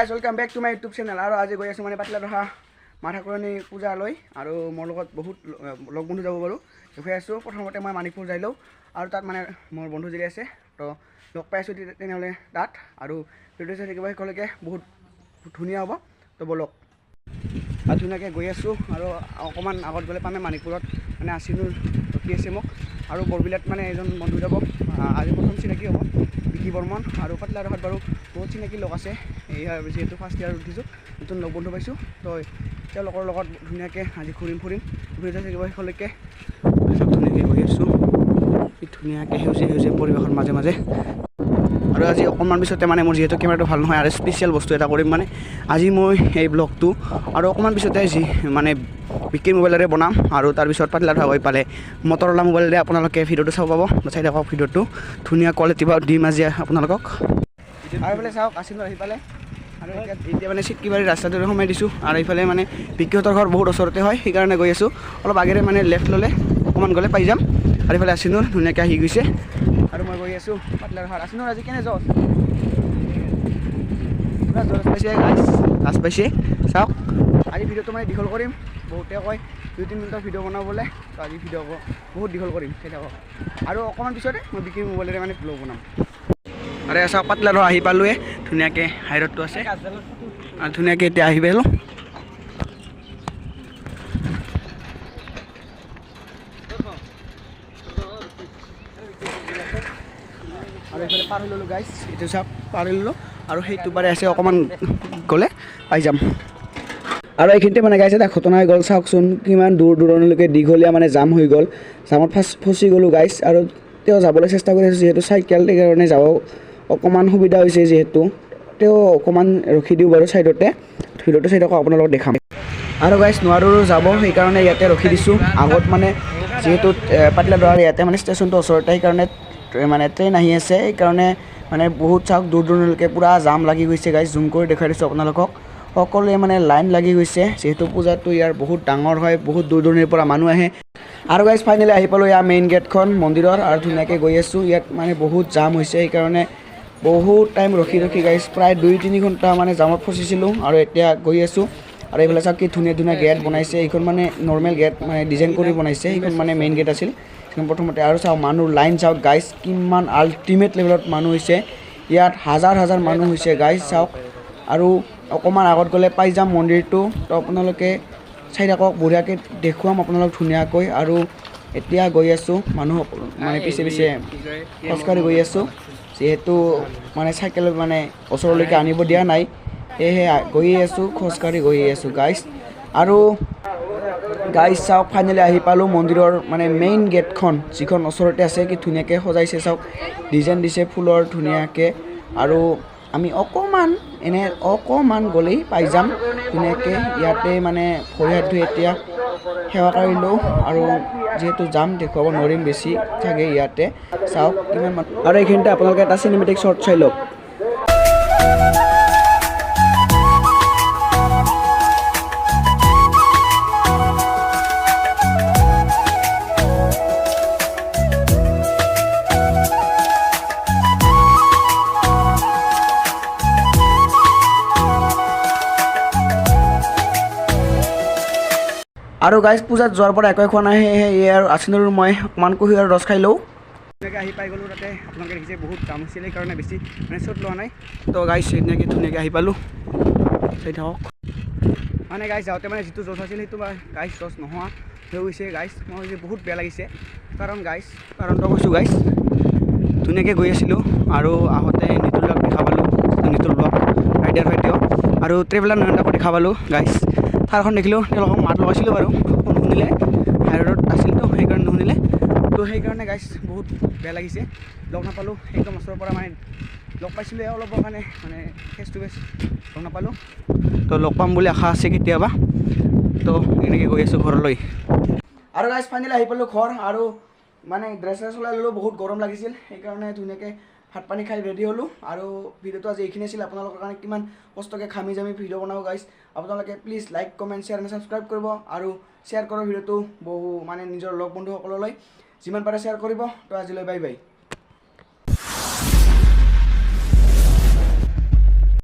Guys, welcome back to my YouTube channel. আৰু আজি গৈ আছোঁ মানে পাতলা দহা মা ঠাকুৰণী পূজালৈ আৰু মোৰ লগত বহুত লগ বন্ধু যাব বাৰু দেখুৱাই আছোঁ। প্ৰথমতে মই মানিকপুৰ যাই লওঁ আৰু তাত মানে মোৰ বন্ধু যি আছে তো লগ পাই আছোঁ তেনেহ'লে তাত আৰু ভিডিঅ' চাই থাকিব শেষলৈকে, বহুত ধুনীয়া হ'ব। তো ব'লক আৰু ধুনীয়াকৈ গৈ আছোঁ আৰু অকণমান আগত গ'লে পামে মানিকপুৰত মানে আছিনুৰ ৰখি আছে মোক আৰু বৰবিলাত মানে এজন বন্ধু যাব, আজি প্ৰথম চিনাকি হ'ব বিকি বৰ্মন। আৰু পাতলা দহাত বাৰু বহুত চিনাকি লগ আছে, এয়া যিহেতু ফাৰ্ষ্ট ইয়াৰ উঠিছোঁ, নতুন লগ বন্ধু পাইছোঁ, তো তেওঁলোকৰ লগত ধুনীয়াকৈ আজি ঘূৰিম ফুৰিম। ঘূৰি থাকিব শেষলৈকে। চব ধুনীয়াকৈ গৈ আছোঁ, ধুনীয়াকৈ সেউজীয়া সেউজীয়া পৰিৱেশৰ মাজে মাজে। আৰু আজি অকণমান পিছতে মানে মোৰ যিহেতু কেমেৰাটো ভাল নহয় আৰু স্পেচিয়েল বস্তু এটা কৰিম মানে আজি মই এই ব্লগটো আৰু অকণমান পিছতে যি মানে বিকিৰ মোবাইলেৰে বনাম আৰু তাৰপিছত পাতলা দহা গৈ পালে মটৰলা মোবাইলেৰে আপোনালোকে ভিডিঅ'টো চাব পাব। চাই থাকক ভিডিঅ'টো, ধুনীয়া কোৱালিটি বা দিম আজি আপোনালোকক। আৰু এইফালে চাওক আছিলো আহি পালে আৰু এতিয়া মানে চিটকিবাৰী ৰাস্তাটোৰে সোমাই দিছোঁ আৰু এইফালে মানে বিকিহঁতৰ ঘৰ বহুত ওচৰতে হয়, সেইকাৰণে গৈ আছোঁ। অলপ আগেৰে মানে লেফ্ট ল'লে অকণমান গ'লে পাই যাম। আৰু এইফালে আছিনুৰ ধুনীয়াকৈ আহি গৈছে আৰু মই গৈ আছোঁ পাতলা দহাৰ। আছিনুৰ আজি কেনে জজ পূৰা জজ পাইছে গাইছ, লাজ পাইছে। চাওক আজি ভিডিঅ'টো মানে দীঘল কৰিম, বহুতে কয় 2-3 মিনিটৰ ভিডিঅ' বনাবলৈ, তো আজি ভিডিঅ' বহুত দীঘল কৰিম, চাই থাকক। আৰু অকণমান পিছতে মই বিক্ৰী মোবাইলেৰে মানে ব্লগ বনাম। আৰু চাওক পাতলা দহা আহি পালোঁৱে, ধুনীয়াকৈ হাই ৰোডটো আছে আৰু ধুনীয়াকৈ এতিয়া আহি পালোঁ। আৰু এইফালে পাৰ হৈ ল'লোঁ গাইছ, এইটো চাওক পাৰ হৈ ল'লোঁ আৰু সেইটো পাৰে আছে অকণমান গ'লে পাই যাম। আৰু এইখিনিতে মানে গাইছ এটা ঘটনা হৈ গ'ল, চাওকচোন কিমান দূৰ দূৰণিলৈকে দীঘলীয়া মানে জাম হৈ গ'ল, জামত ফচি গ'লোঁ গাইছ। আৰু তেওঁ যাবলৈ চেষ্টা কৰি আছোঁ, যিহেতু চাইকেল সেইকাৰণে যাব অকণমান সুবিধা হৈছে, যিহেতু তেওঁ অকণমান ৰখি দিওঁ বাৰু ছাইডতে, ভিডিঅ'টো চাই থাকক আপোনালোকক দেখাম। আৰু গাইছ নোৱাৰোঁ যাব, সেইকাৰণে ইয়াতে ৰখি দিছোঁ। আগত মানে যিহেতু পাতলা দহাৰ ইয়াতে মানে ষ্টেচনটো ওচৰতে, সেইকাৰণে মানে ট্ৰেইন আহি আছে, সেইকাৰণে মানে বহুত চাওক দূৰ দূৰণিলৈকে পূৰা জাম লাগি গৈছে গাইছ। জুম কৰি দেখুৱাই দিছোঁ আপোনালোকক, সকলোৱে মানে লাইন লাগি গৈছে, যিহেতু পূজাটো ইয়াৰ বহুত ডাঙৰ হয়, বহুত দূৰ দূৰণিৰ পৰা মানুহ আহে। আৰু গাইছ ফাইনেলি আহি পালোঁ ইয়াৰ মেইন গেটখন মন্দিৰৰ আৰু ধুনীয়াকৈ গৈ আছোঁ। ইয়াত মানে বহুত জাম হৈছে, সেইকাৰণে বহুত টাইম ৰখি ৰখি গাইছ প্ৰায় 2-3 ঘণ্টা মানে জামত ফচিছিলোঁ আৰু এতিয়া গৈ আছোঁ। আৰু এইফালে চাওক কি ধুনীয়া ধুনীয়া গেট বনাইছে, এইখন মানে নৰ্মেল গেট মানে ডিজাইন কৰি বনাইছে, সেইখন মানে মেইন গেট আছিল সেইখন প্ৰথমতে। আৰু চাওক মানুহ লাইন চাওক গাইছ কিমান আল্টিমেট লেভেলত মানুহ হৈছে, ইয়াত হাজাৰ হাজাৰ মানুহ হৈছে গাইছ চাওক। আৰু অকণমান আগত গ'লে পাই যাম মন্দিৰটো, তো আপোনালোকে চাই থাকক, বঢ়িয়াকৈ দেখুৱাম আপোনালোক ধুনীয়াকৈ। আৰু এতিয়া গৈ আছোঁ, মানুহ মানে পিছে পিছে খোজকাঢ়ি গৈ আছোঁ, যিহেতু মানে চাইকেল মানে ওচৰলৈকে আনিব দিয়া নাই, সেয়েহে গৈয়ে আছোঁ, খোজকাঢ়ি গৈয়ে আছোঁ গাইছ। আৰু গাইছ চাওক ফাইনেলি আহি পালোঁ মন্দিৰৰ মানে মেইন গেটখন, যিখন ওচৰতে আছে, কি ধুনীয়াকৈ সজাইছে চাওক, ডিজাইন দিছে ফুলৰ ধুনীয়াকৈ। আৰু আমি অকণমান এনে অকণমান গ'লেই পাই যাম ধুনীয়াকৈ। ইয়াতে মানে ভৰি হাত ধুই এতিয়া সেৱা কৰি লওঁ আৰু যিহেতু যাম দেখুৱাব নোৱাৰিম বেছি চাগে ইয়াতে চাওক কিমান মানুহ। আৰু এইখিনিতে আপোনালোকে এটা চিনেমেটিক শ্বৰ্ট চাই লওক। আৰু গাইজ পূজাত যোৱাৰ পৰা একোৱে খোৱা নাই, সেয়েহে এই আৰু আছিনুৰ মই অকণমান কুঁহিয়াৰ ৰস খাই লওঁ। ধুনীয়াকৈ আহি পাই গ'লোঁ তাতে, আপোনালোকে দেখিছে বহুত জাম হৈছিলে, সেইকাৰণে বেছি মানে শ্বট লোৱা নাই। তো গাইজ ধুনীয়াকৈ ধুনীয়াকৈ আহি পালোঁ, চাই থাকক। মানে গাইজ যাওঁতে মানে যিটো জজ আছিল সেইটো গাইজ জজ নোহোৱা হৈ গৈছে গাইজ, মই যে বহুত বেয়া লাগিছে। কাৰণ গাইজ কাৰণটো কৈছোঁ গাইজ, ধুনীয়াকৈ গৈ আছিলোঁ আৰু আহোঁতে নিতুল দাক দেখা পালোঁ, নিতুল ব্লগ ৰাইডাৰ হয় তেওঁ, আৰু ট্ৰেভেলাৰ নয়নদাকো দেখা পালোঁ গাইজ। থাৰখন দেখিলোঁ, তেওঁলোকক মাত লগাইছিলোঁ বাৰু, নুশুনিলে, হাই ৰোডত আছিলতো সেইকাৰণে নুশুনিলে। তো সেইকাৰণে গাইজ বহুত বেয়া লাগিছে, লগ নাপালোঁ একদম ওচৰৰ পৰা, মানে লগ পাইছিলোঁ অলপৰ কাৰণে মানে ফেচ টু ফেচ লগ নাপালোঁ। তো লগ পাম বুলি আশা আছে কেতিয়াবা। তো এনেকৈ গৈ আছোঁ ঘৰলৈ। আৰু গাইজ ফাইনেলি আহি পালোঁ ঘৰ আৰু মানে ড্ৰেছ চেছ ওলাই ল'লোঁ, বহুত গৰম লাগিছিল, সেইকাৰণে ধুনীয়াকৈ ভাত পানী খাই ৰেডি হ'লোঁ। আৰু ভিডিঅ'টো আজি এইখিনি আছিল, আপোনালোকৰ কাৰণে কিমান কষ্টকৈ ঘামি জামি ভিডিঅ' বনাওঁ গাইজ। আপোনালোকে please like comment share and subscribe কৰিব আৰু শ্বেয়াৰ কৰক ভিডিঅ'টো বহু মানে নিজৰ লগ বন্ধুসকললৈ, যিমান পাৰে শ্বেয়াৰ কৰিব। তো আজিলৈ বাই বাই।